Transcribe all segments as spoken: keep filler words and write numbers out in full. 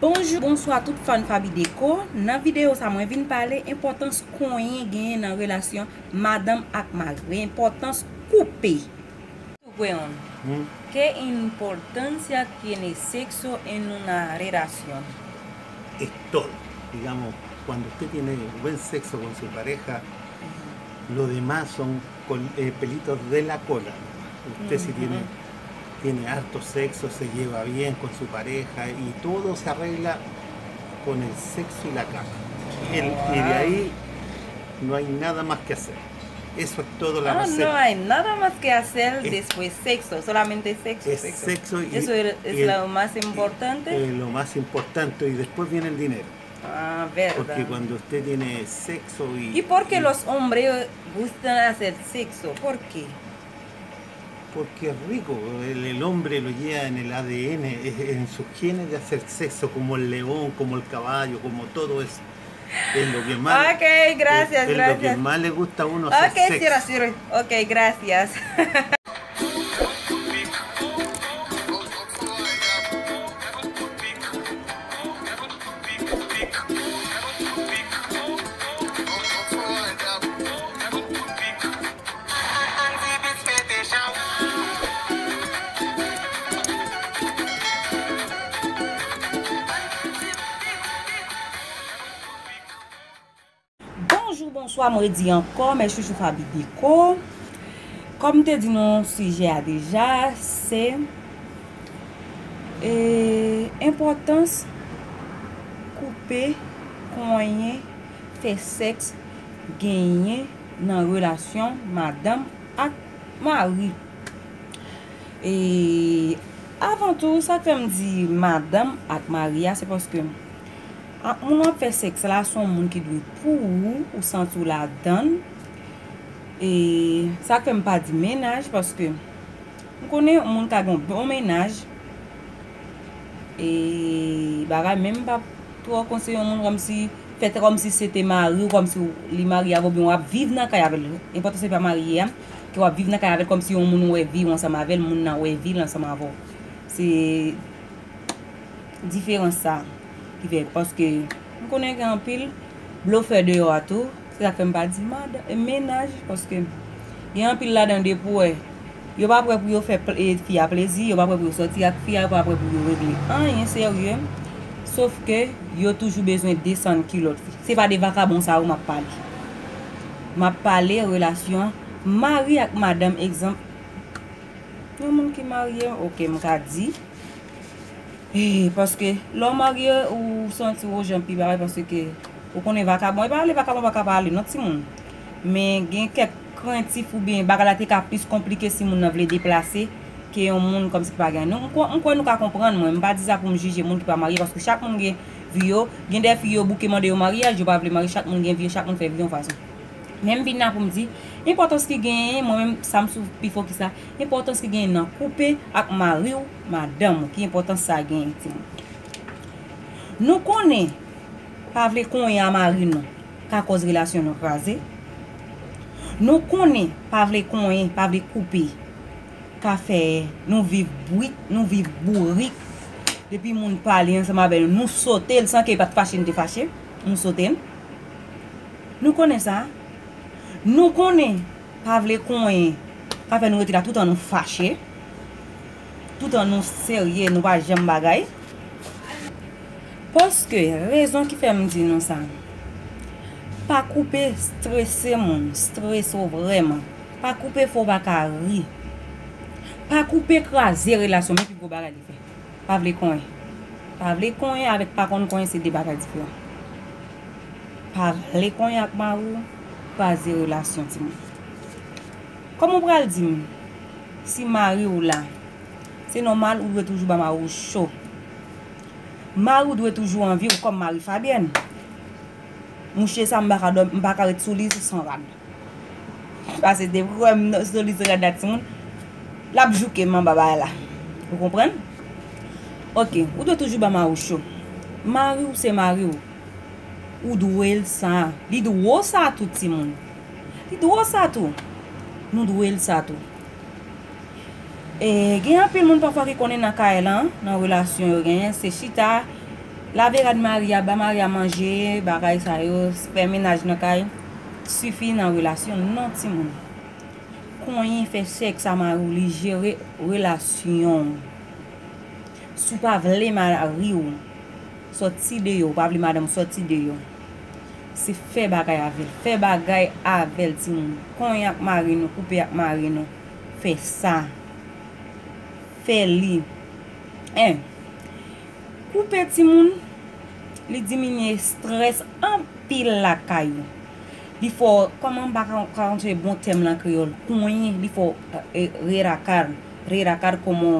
Bonjou, bonswa tout fan Faby Déco. Nan videyo sa, mwen vin pale enpòtans konyen genyen nan relasyon madanm ak mari. Enpòtans koupe. Weón, ¿qué importancia tiene sexo en una relación? Es todo. Digamos, cuando usted tiene buen sexo con su pareja, lo demás son col- eh, pelitos de la cola. Usted si tiene, tiene harto sexo, se lleva bien con su pareja y todo se arregla con el sexo y la cama. El- y de ahí no hay nada más que hacer. Eso es todo la receta. No hay nada más que hacer después sexo, solamente sexo, es sexo. Sexo y, eso es, es lo más importante. Es lo más importante y después viene el dinero. Ah, verdad. Porque cuando usted tiene sexo y... ¿Y por qué los hombres gustan hacer sexo? ¿Por qué? Porque es rico, el, el hombre lo lleva en el A D N, es en sus genes de hacer sexo, como el león, como el caballo, como todo eso. Es lo que más, okay, gracias, es, es gracias. Lo que más le gusta a uno hacer sexo. Okay, sure, sure. Okay, gracias. Bonjou, bonswa, mwen redi ankò, mè chouchou Faby Déco. Kòm m te di nou sijè a deja, se, e, enpòtans koupe, konyen, fè sèks genyen nan relasyon madanm ak mari. E avan tou, sa k fè m di madanm ak mari a, se paske ak moun w ap fè sèks la, se yon moun ki dwe pou ou, ou santi w ladan l. E sa k fè m pa di mennaj, paske m konnen yon moun ka gen yon bon mennaj, e bagay, men m p ap twò konseye yon moun kòmsi, fè kòmsi se te mari w, kòmsi w, li marye avè w, oubyen w ap viv nan kay avè l. Enpòtan se pa marye a, ke w ap viv nan kay avè l, kòmsi yon moun wè vi w ansanm avè l, moun nan wè vi l ansanm avè w. Se diferans sa ki fè, paske m konnen gen anpil blofè deyò a tou. Se sa k fè m pa di mad- mennaj, paske gen anpil ladan yo depi w wè, yo pa prè pou yo fè pl- e, fi a plezi, yo pa prè pou yo sòti ak fi a, yo pa prè pou yo regle anyen serye, sof ke yo toujou bezwen desann kilòt fi. Se pa de vakabon sa yo m ap pale. M ap pale relasyon mari ak madanm, egzanp, yon moun ki marye, oke, m ka di, e, paske lè w marye, ou santi w jan pi bagay, paske ou konnen vakabon, e pa ale vakabon pa ka pa ale non, timoun. Men gen kèk krentif oubyen bagay la te ka plis konplike si moun nan vle deplase ke yon moun kòmsi ki pa gen. Nou, m kwè, m kwè nou ka konprann mwen. M pa di sa pou m jije moun ki pa marye, paske chak moun gen vi yo. Gen de fi yo bouke mande yo maryaj, yo pa vle marye, chak moun gen vi yo, chak moun fè vi yon fason. Men m vin la pou m di, enpòtans ki genyen, mwen menm, sa m sou pi fokis la, enpòtans ki genyen nan koupe ak mari w, madanm ou, ki enpòtans sa genyen, timoun. Nou konnen, pa vle konyen a mari nou, ka kòz relasyon nou kraze. Nou konnen, pa vle konyen, pa vle koupe, ka fè nou viv bwit, nou viv bourik. Depi moun pale ansanm avè nou, nou sote l san ke l pa t fache, nou te fache, nou sote l. Nou konnen sa. Nou konnen pa vle konyen ka fè nou rete la toutan nou fache, toutan nou serye, nou pa janm bagay. Paske rezon ki fè m di nou sa, pa koupe strese moun, strese w vrèman. Pa koupe fò w pa ka ri. Pa koupe kraze relasyon, men pi gwo bagay li fè. Pa vle konyen. Pa vle konyen avèk pa konn konyen se de bagay diferan. Pa vle konyen ak mari w, kraze relasyon timoun. Kòman w pral di m si mari w la, se nòmal ou dwe toujou ba mari w cho. Mari w dwe toujou anvi w kòm mari Fabienne. Mouche sa m pa ka dòmi, m pa ka ret sou li san rad. Pase depi w wè m sou li se rad la timoun, l ap jouke m anba bagay la. Ou konprann? Oke, ou dwe toujou ba mari w cho. Mari w se mari w. Ou dwe l sa. Li dwe w sa tou, timoun. Li dwe w sa tou. Nou dwe l sa tou. E, gen anpil moun pafwa ki konnen nan kay lan, nan relasyon yo genyen, se chita, lave rad mari a, ba mari a manje, bagay sa yo, fè menaj nan kay, sifi nan relasyon. Non, timoun. Konyen, fè sèks a mari w, li jere relasyon w. Si w pa vle mari w sòti deyò, w pa vle madanm sòti deyò, se fè bagay avè l. Fè bagay avè l, timoun. Konyen ak mari nou, koupe ak mari nou. Fè sa. Fè li. En. Koupe, timoun, li diminye estrès anpil lakay ou. Li fè w, kòman m pa ka, ka kontre bon tèm lan kreyòl? Konyen, li fè w, e, relaxar, relaxar como,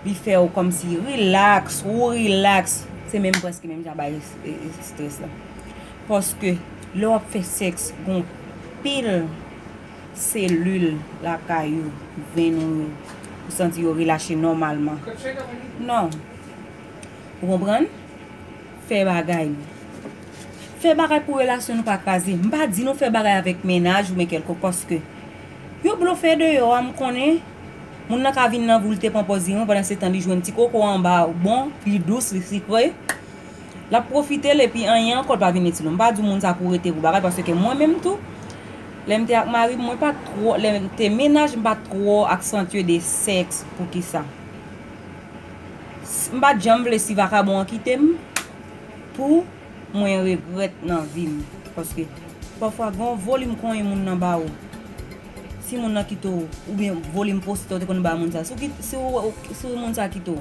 li fè w kòmsi relax, ou relax. Se menm prèske menm jan bay e, e, estrès la. Paske lè w ap fè sèks, gon pil selil lakay ou, venn ou yo, ou santi yo relache nòmalman. Non. Ou konprann? Fè bagay. Fè bagay pou relasyon nou pa kraze. M pa di nou fè bagay avèk mennaj oubyen kèlkonk, paske yo blofè deyò a, m konnen. Moun nan ka vin nan vou, li te pran pòz li renmen, pandan se tan li jwenn ti koko anba, bon, li dous, li sikre. L ap pwofite l, epi anyen ankò l pa vin itil ou. M pa di w moun sa pou rete pou bagay, paske mwen menm tou, lè m te ak mari m, mwen pa t twò, lè m te mennaj, m pa t twò aksantye de sèks. Poukisa? S-, m pa t janm vle si vakabon an kite m pou mwen regrèt nan vi m. Paske pafwa gen yon volim konyen moun nan ba ou. Si moun nan kite w, oubyen volim pwostè w te konn ba moun sa. Si w kit-, si w, si w moun sa kite w,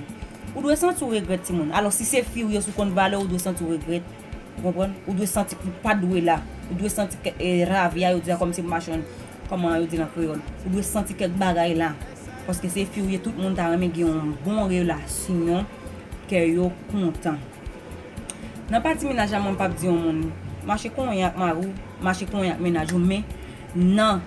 ou dwe santi w regrèt, timoun. Alò, si se fi w ye, si w konn valè w, ou dwe santi w regrèt. Ou konprann? Ou dwe santi ke w pa dwe la. Ou dwe santi ke, e, rabya, yo di sa kòmsi machann, kòman yo di l an kreyòl. Ou dwe santi kèk bagay la. Paske se fi w ye, tout moun ta renmen gen yon bon relasyon, kè yo kontan. Nan pati mennaj la, mwen m p ap di yon moun, mache konyen ak mari w, mache konyen ak mennaj ou, men nan.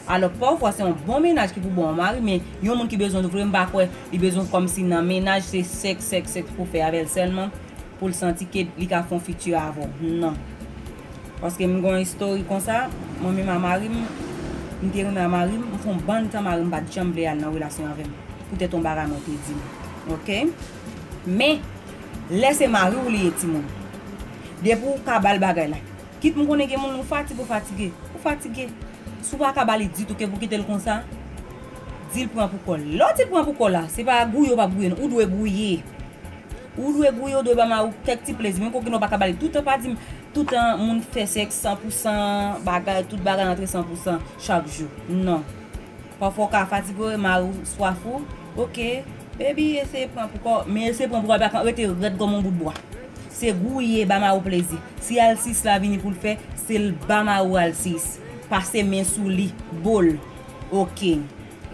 Alò, pafwa, se yon bon mennaj ki pou ba w yon mari, men yon moun ki bezwen w vre, m pa kwè li bezwen kòmsi nan mennaj, se sèks, sèks, sèks pou fè avè l sèlman, pou l santi ke li ka fè yon fiti avè w. Non. Paske m gen yon istori konsa, mwen menm a mari m, m te renmen a mari m, m fè yon bann tan mari m pa t janm vle al nan relasyon avè m. Poutèt yon bagay mwen te di l. Oke? Men, lè se mari w li ye, timoun. Depi w ka ba l bagay la. Kit m konnen gen moun ou fatige, ou fatige. Ou fatige. Si w pa ka ba li ditou, ke pou kite l konsa, di l pran pou kò l. Lè w di l pran pou kò l la, se pa gouye w p ap gouye, non. Ou dwe gouye. Ou dwe gouye, ou dwe ba mari w kèk ti plezi. Menm kokenn ou pa ka ba li toutan, pa di m toutan moun fè sèks san pou san, bagay, tout bagay antre san pou san chak jou. Non. Pafwa w ka fatige, mari w swaf ou. Oke, baby, eseye pran pou kò w, men eseye pran pou kò w, pa rete rèd kòm yon bout bwa. Se gouye, ba mari w plezi. Si alsis la vini pou l fè, se l ba mari w alsis. Pase men sou li, bo l. Oke.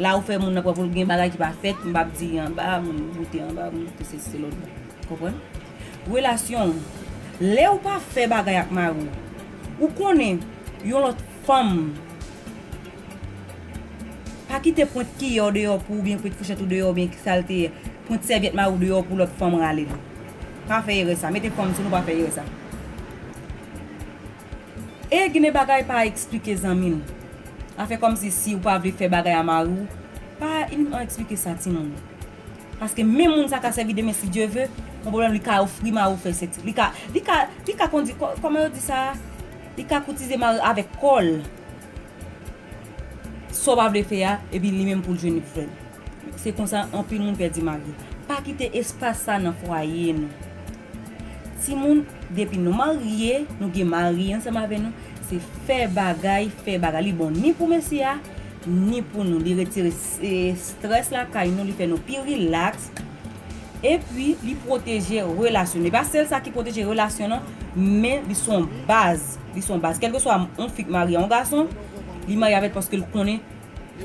La ou fè moun nan pran pou l gen bagay ki pa fèt, m p ap di anba, moun boute anba, moun boute sesi, se lòt bò. Konprann? Relasyon w, lè ou pa fè bagay ak mari w, ou konnen yon lòt fanm pa kite pwent kiyè w deyò pou ou, oubyen pwent fouchèt ou deyò, oubyen ki sa l te ye, pwent sèvyèt mari w deyò pou lòt fanm rale l. Pa fè erè sa. Mete fanm sou nou, pa fè erè sa. E gen de bagay pa eksplike zanmi m. Afè kòmsi si ou pa vle fè bagay a mari w, pa eksplike sa timoun. Paske menm moun sa ka sèvi demen si Dye ve, yon pwoblèm li ka ofri mari w fè sèks. Li ka, li ka, li ka kondi, kò-, kòman yo di sa? Li ka koutize mari avèk kò l. Sa w pa vle fè a, epi li menm pou l jwenn li pou fè l. Se konsa anpil moun pèdi mari. Pa kite espas sa nan fwaye nou. Timoun, depi nou marye, nou gen mari ansanm avè nou, se fè bagay, fè bagay. Li bon ni pou mesye a, ni pou nou. Li retire s-, e, estrès lakay nou, li fè nou pi rilaks. Epi, li pwoteje relasyon. Li pa sèl sa ki pwoteje relasyon nan, men li se yon baz. Li se yon baz. Kèlkeswa yon fi k marye a yon gason, li marye avè l paske l konnen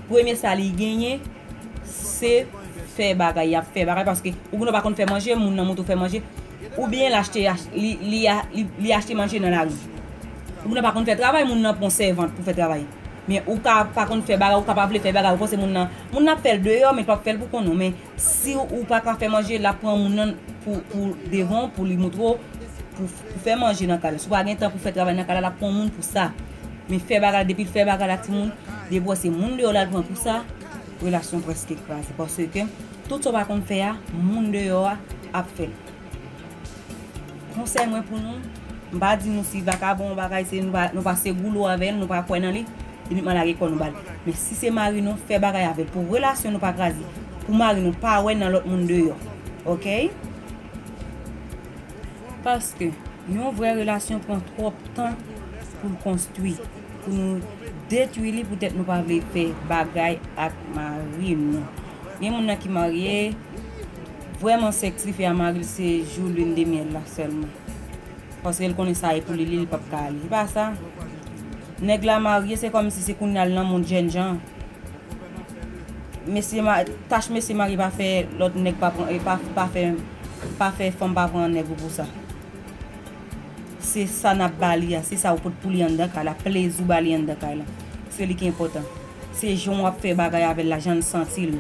premye sa li genyen, se fè bagay. Y ap fè bagay paske ou gen dwa pa konn fè manje, moun nan montre w fè manje. Oubyen l achte, li, li, li, li achte manje nan lari. Ou gen dwa pa konn fè travay, moun nan pran sèvant pou fè travay. Men ou ka pa konn fè bagay, ou ka pa vle fè bagay, ou panse moun nan, moun nan ap fè l deyò, men l p ap fè l pou kont ou. Men si ou pa ka fè manje, l ap pran moun nan pou, pou devan w, pou li montre w pou, pou fè manje nan kay la. Si w pa gen tan pou fè travay nan kay la, l ap pran moun pou sa. Men fè bagay, depi l fè bagay ak timoun, depi w wè se moun deyò l al pran pou sa, relasyon prèske kraze. Paske tout sa w pa konn fè a, moun deyò a ap fè l. Konsèy mwen pou nou, m pa di nou si vakabon bagay se nou pa, nou pa se goulo avè l, nou pa kwè nan li, inikman lage kò nou ba l. Men si se mari nou, fè bagay avè l pou relasyon nou pa kraze, pou mari nou pa wè nan lòt moun deyò. Oke? Paske yon vrè relasyon pran twòp tan pou l konstwi, pou nou detwi li poutèt nou pa vle fè bagay ak mari nou. Gen moun nan ki marye, vrèman sèks li fè a mari l se jou lin de myèl la sèlman. Paske l konnen sa e pou li, li, li p ap ka ale. E pa sa. Nèg la marye, se kòmsi se kounye a l nan mond jènjan. Mesye ma-, tach mesye marye pa fè lòt nèg pa pran, e pa, pa fè, pa fè fanm pa pran nèg ou pou sa. Se sa n ap ba li a, se sa ou pot pou li anndan kay la, plezi w ba li anndan kay la. Se li ki enpòtan. Se jan w ap fè bagay avè l la, jan l santi l.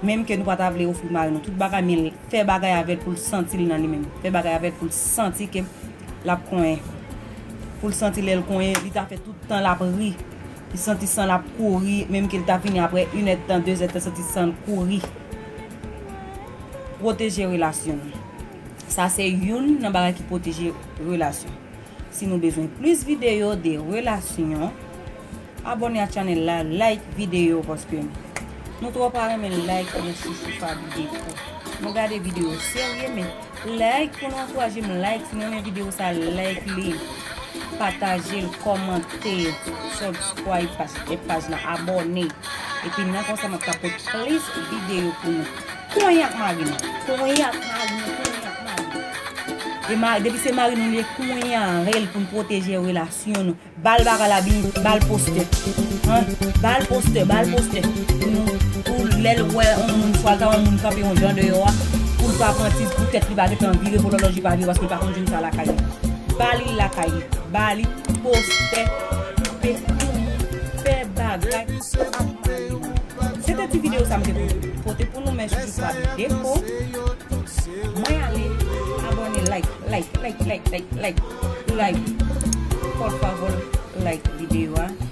Menm ke nou pa ta vle ofri mari nou tout bagay, men fè bagay avè l pou l santi l nan li menm. Fè bagay avè l pou l santi ke l ap konyen. Pou l santi lè l konyen, li ta fè tout tan l ap ri. Li santi san l ap kouri, menm ke l ta fini apre inèdtan, dezèdtan, santi san l kouri. Pwoteje relasyon nou. Sa se youn nan bagay ki pwoteje relasyon. Si nou bezwen plis videyo de relasyon, abòne a channel la, like videyo, paske nou twò pa renmen like, men chouchou pa bliye pou nou gade videyo serye, men like pou nou ankouraje m, like, si nou renmen videyo sa, like li, pataje l, kòmante, subscribe paj, paj la, abòne. Epi nan konsa m ap ka pote plis videyo pou nou. Konyen ak mari nou. Konyen ak mari nou. Konyen ak mari nou. E ma-, depi se mari nou li ye, konyen avè l pou n pwoteje relasyon nou. Ba l bagay la, bin, ba l postè. Hein? Ba l postè, ba l postè. Pou nou, pou lè l wè yon moun, swa l ta wè yon moun kanpe yon jan deyò a, pou l pa pran ti, poutèt li pa gentan vire pou lòlòj li pa vire, paske l pa konn jwenn sa lakay li. Ba li l lakay li. Ba li postè, koupe, pou moun fè bagay ak mari nou. Se te ti videyo sa m te pote, pote pou nou, men chouchou pa bliye pou mwen ale abòne, like, like, like, like, like, like, like. Por favor, like videyo a.